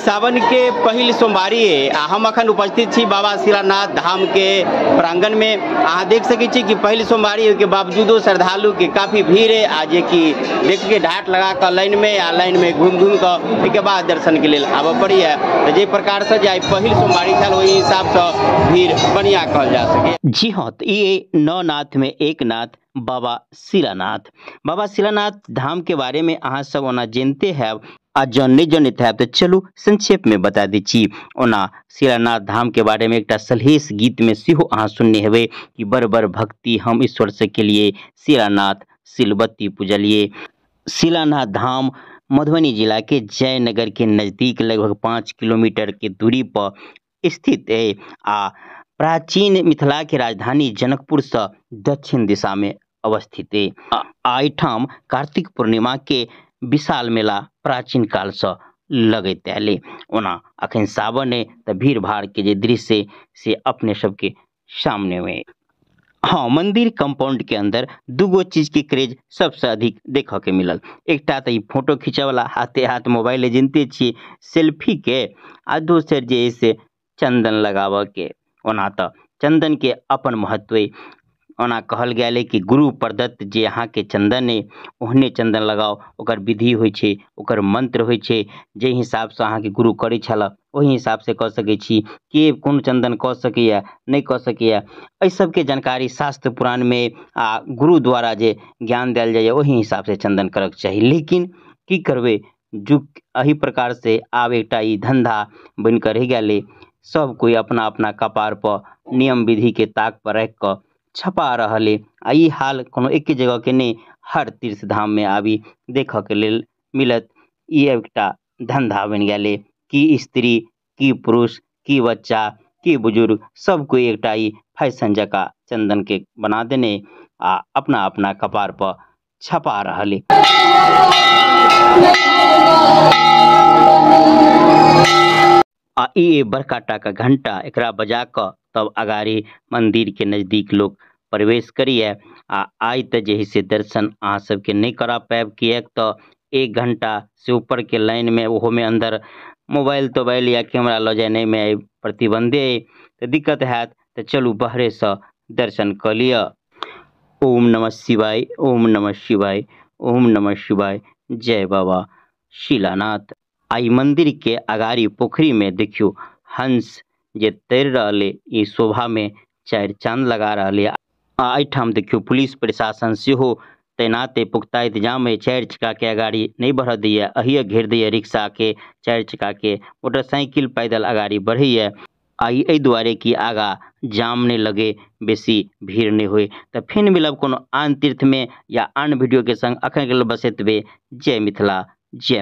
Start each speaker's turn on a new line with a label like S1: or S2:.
S1: सावन के पहिल सोमवारी है आ हम अखन उपस्थित छी बाबा शिलानाथ धाम के प्रांगण में। अहाँ देख सकै छी कि पहिल सोमवारी के बावजूदो श्रद्धालु के काफी भीड़ है आ जे कि देख के ढाट लगा कऽ लाइन में आ लाइन में घूम घूम कऽ एहिके बाद दर्शन के लेल आबऽ पड़ैया। तऽ जाहि प्रकार से जे आइ पहिल सोमवारी छल ओहि हिसाब से भीड़ बढ़िया कहल जा सके। जी हाँ, तो ये 9 नाथ में एक नाथ बाबा शिलानाथ। बाबा शिलानाथ धाम के बारे में अहाँ सब ओना जानते हैं आ जन नहीं जनैत हैब तो चलू संक्षेप में बता दै छी। ओना शिलानाथ धाम के बारे में एकटा सलहेश गीत में सेहो अहाँ सुनने हेबै कि बड़ बड़ भक्ति हम ईश्वर से के लिए शिलानाथ सिलबत्ती पूजलिए। शिलानाथ धाम मधुबनी जिला के जयनगर के नज़दीक लगभग 5 किलोमीटर के दूरी पर स्थित है आ प्राचीन मिथिला के राजधानी जनकपुर से दक्षिण दिशा में अवस्थित है। आ एहिठाम कार्तिक पूर्णिमा के विशाल मेला प्राचीन काल से लगैत आयल। ओना अखन सावन है तो भीड़ भाड़ के जे दृश्य से अपने सबके सामने में। हाँ, मंदिर कंपाउंड के अंदर दूगो चीज के क्रेज सबसे अधिक देख के मिलल। एकटा तो फोटो खींचे वाला हाथे हाथ मोबाइल जिनते छी सेल्फी के, आ दोसर जे से चंदन लगाव के। ओना तो चंदन के अपन महत्व है। ओना कहल गेल है कि गुरु प्रदत्त जे अहाँ के चंदन है ओहने चंदन लगाओ, ओकर विधि होइ छै, ओकर मंत्र होइ छै, जे हिसाब से अहाँ के गुरु करै छल ओहि हिसाब से कऽ सकै छी। के कोन चंदन कऽ सकैया नहि कऽ सकैया, एहि सबके जानकारी शास्त्र पुराण में आ गुरु द्वारा जे ज्ञान देल जाइए ओहि हिसाब से चंदन करक चाही। लेकिन की करबै, जुग एहि प्रकार से आब एकटा ई धंधा बनि कऽ रहि गेलै। सब कोइ अपना अपना कपार पर नियम विधि के ताक पर राखि कऽ छपा रहल है। आ ई हाल कोनो एके जगह के नहीं, हर तीर्थ धाम में आबी देखऽ के लेल मिलत। ई एकटा धंधा बनि गेल है कि स्त्री की पुरुष की बच्चा की बुजुर्ग सब कोई एकटा ई फैशन जकाँ चंदन के बना देने आ अपना अपना कपार पर छपा रहल है। आ ई बड़का टा का घंटा एकरा बजा कऽ तब अगाड़ी मंदिर के नज़दीक लोग प्रवेश करिए। आ आइ तऽ जे है से दर्शन अहाँ सबके नहीं करा पायब, किएक तऽ 1 घंटा से ऊपर के लाइन में ओहो में अंदर मोबाइल तोबाइल या कैमरा लऽ जेनाइ में प्रतिबंधे है तऽ दिक्कत हैत। तऽ चलू बाहरे से दर्शन कऽ लिअ। ओम नमः शिवाय, ओम नमः शिवाय, ओम नमः शिवाय, जय बाबा शिलानाथ। आई मंदिर के अगाड़ी पोखरी में देखियो हंस जे तैर रहल है, ई शोभा में 4 चांद लगा रहल है। आ एहिठाम देखियो पुलिस प्रशासन सेहो तैनात है, पुख्ता इंतजाम है। 4 चक्का के अगाड़ी नहीं बढ़ दैया, अहिए घेर दैया रिक्शा के, 4 चक्का के, मोटरसाइकिल पैदल अगाड़ी बढ़ैया। आ एहि दुआरे कि आगा जाम नहीं लगे, बेसी भीड़ नहीं होए। तो फिर मिलब कोनो आन तीर्थ में या आन वीडियो के संग। अखन के लेल बस एतबे। जय मिथिला, जय।